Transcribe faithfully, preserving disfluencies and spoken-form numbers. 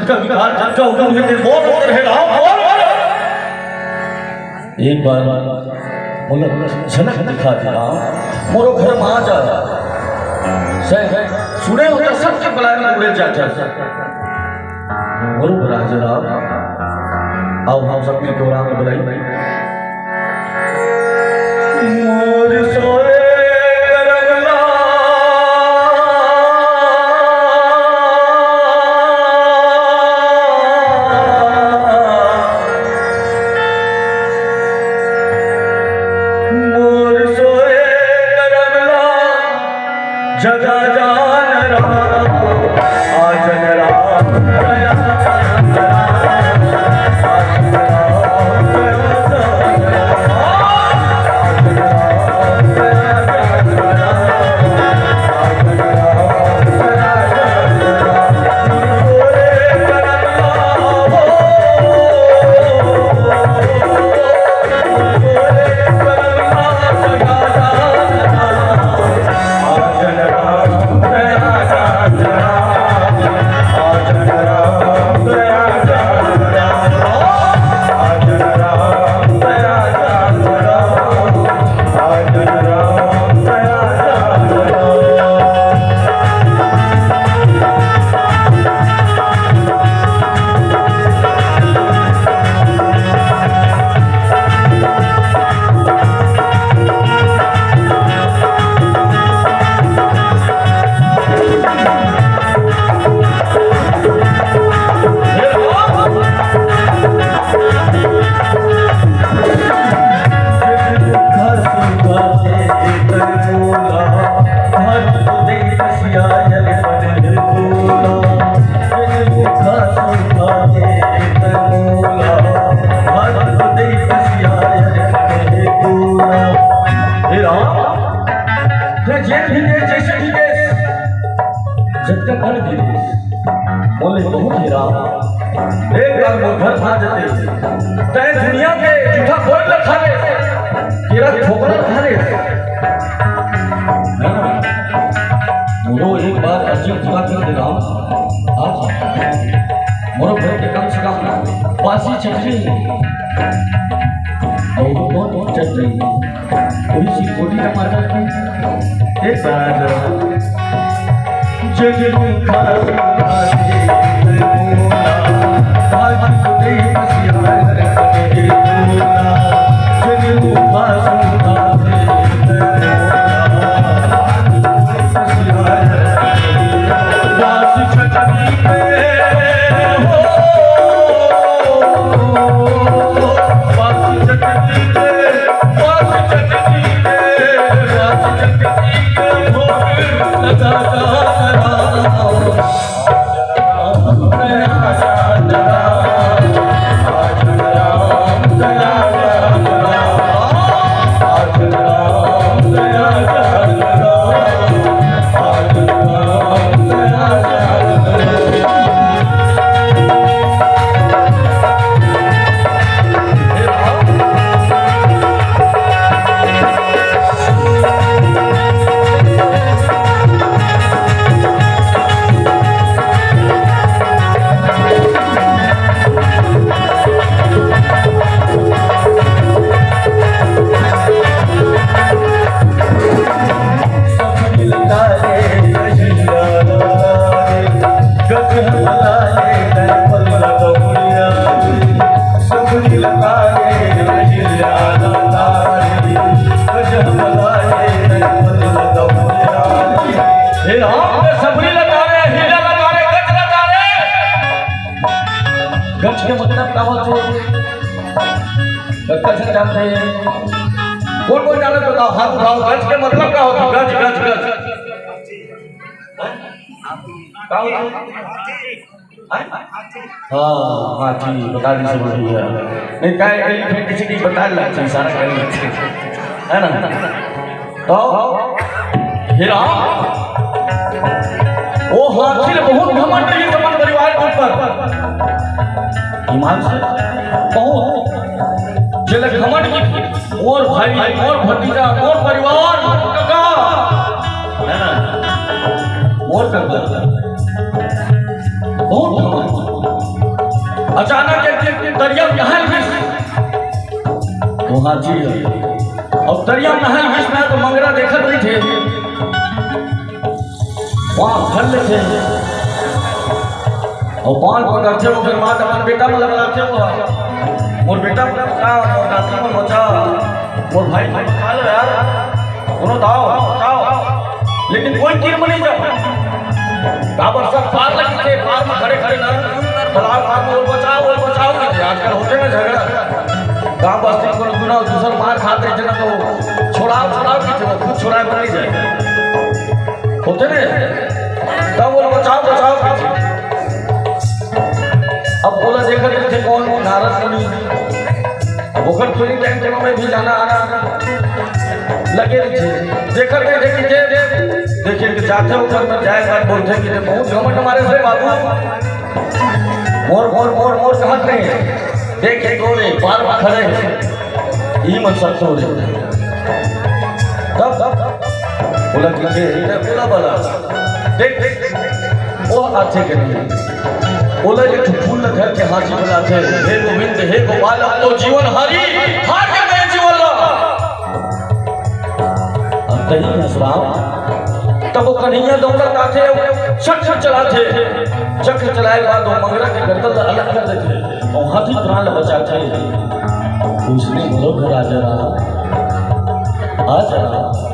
कभी कहा जाता हूँ, उन्हें निर्मोल होते रहे राम, बोल, बोल। एक बार मोला झलक दिखा दे राम, मोरो घर में आ जा। सह, सुने हो तो सबके बुलाए में उड़े जा, जा। मोरो राजा राम, आओ हम सब मिलके राम बुलाई। मोर सोए करमला, मोर सोए करमला, जगा जान राम, आ जन राम, दया जान राम, आ जन राम, दया जान राम, आ जन राम, दया जान राम, आ जन राम, दया जान राम। हे राम, ते जेन भी दे, जइसे भी दे, जतका कर दे, मोले बहुत हे राम। एक बार मोर घर खा जते, तैं दुनिया के जूठा कोई न खा ले, तेरा ठोकरा खा ले। मोरो एक बार अर्जी पूरा कर दे राम। आज मोरो घर के कम से कम बासी चटनी और दो चटनी, थोड़ी सी गोटी टमाटर की, एक बार जरूर। जग रूखा रूखा दे मोला, आज तो दे बसिया रे मोला। जग रूखा रूखा दे मोला, आज तो दे बसिया रे मोला। बास छटनी पे हो, बास छटनी पे, बास छटनी पे, बास छटनी पे भोग लगा जा। हे राम, के सबरी लगा रे, हीरा लगा रे, गज लगा रे। गज के मतलब का होथे? कतका झन जानथे? कोन कोन जानत, बताओ, हाथ उठाओ। गज के मतलब का होथे? गज, गज, गज। का होथे? हैं? हाँ, हाँ जी, बता दी सब भैया। नहीं, काय कहीं फिर किसी की बता लगथे, इशारा करे लगथे, है ना? तो हे राम, वो हाथी ले बहुत घमंड रहिस अपन परिवार के ऊपर। ईमान से बहुत। जेला घमंड की, मोर भाई, मोर भतीजा, मोर परिवार, मोर कका, है ना? मोर कका। बहुत घमंड। अचानक एक दिन दरिया में नहाय गिस। वो हाथी हे। अउ दरिया में नहाय गिस ना, त मंगरा देखत रहिथे। पाँव धर लेथे। अउ पाँव पकड़थे, ओकर बाद अपन बेटा मन ला बलाथे वो। मोर बेटा मन बचा, मोर नाती मन बचा, मोर भाई मन बचा लो यार। कोनो दाव, बचाव। लेकिन कोई तीर में नहीं जाव। काबर सब पार लगिथे, पार में खड़े खड़े ना, बलाव पार में, "ओला बचाव, ओला बचाव" कहिथे। आजकल होथे ना झगड़ा, गांव बस्ती में कोनो दूना दूसर मार खात रहिथे ना, त छोड़ाव, छोड़ाव कहिथे, वो खुद छोड़ाय बर नहीं जाय। होथे ना, तब ओला बचाव, बचाव कहिथे। अब ओला देखत रहिथे कोन, नारद मुनि। अब ओकर थोड़ी टाइम में भी जाना आना लगे रहिथे। देखत रहिथे कि जे देखे कि जाथे ओकर में जाय के बाद बोलथे कि "बहुत घमंड मारे से बाबू, मोर, मोर, मोर, मोर" कहत नहीं। देखे कोन हे, पार में खड़े हे, ई मन सब तो रहे। तब, तब ओला कहिथे, "ए, बोला, बोला, देख, देख, वो आथे के नहीं।" ओला एक ठो फूल ल धर के हाथी बलाथे, "हे गोविंद, हे गोपाल, अब तो जीवन हारी, हार के मैं जीवन ला।" अब तही हंसराव, तब वो कन्हैया दौड़त आथे, चक्र चलाथे, चक्र चलाय के बाद वो मंगरा के गर्दन ला अलग कर देथे, अउ हाथी प्राण ला बचाथे। उसने बोलो, "घर आ जा, आ जा।"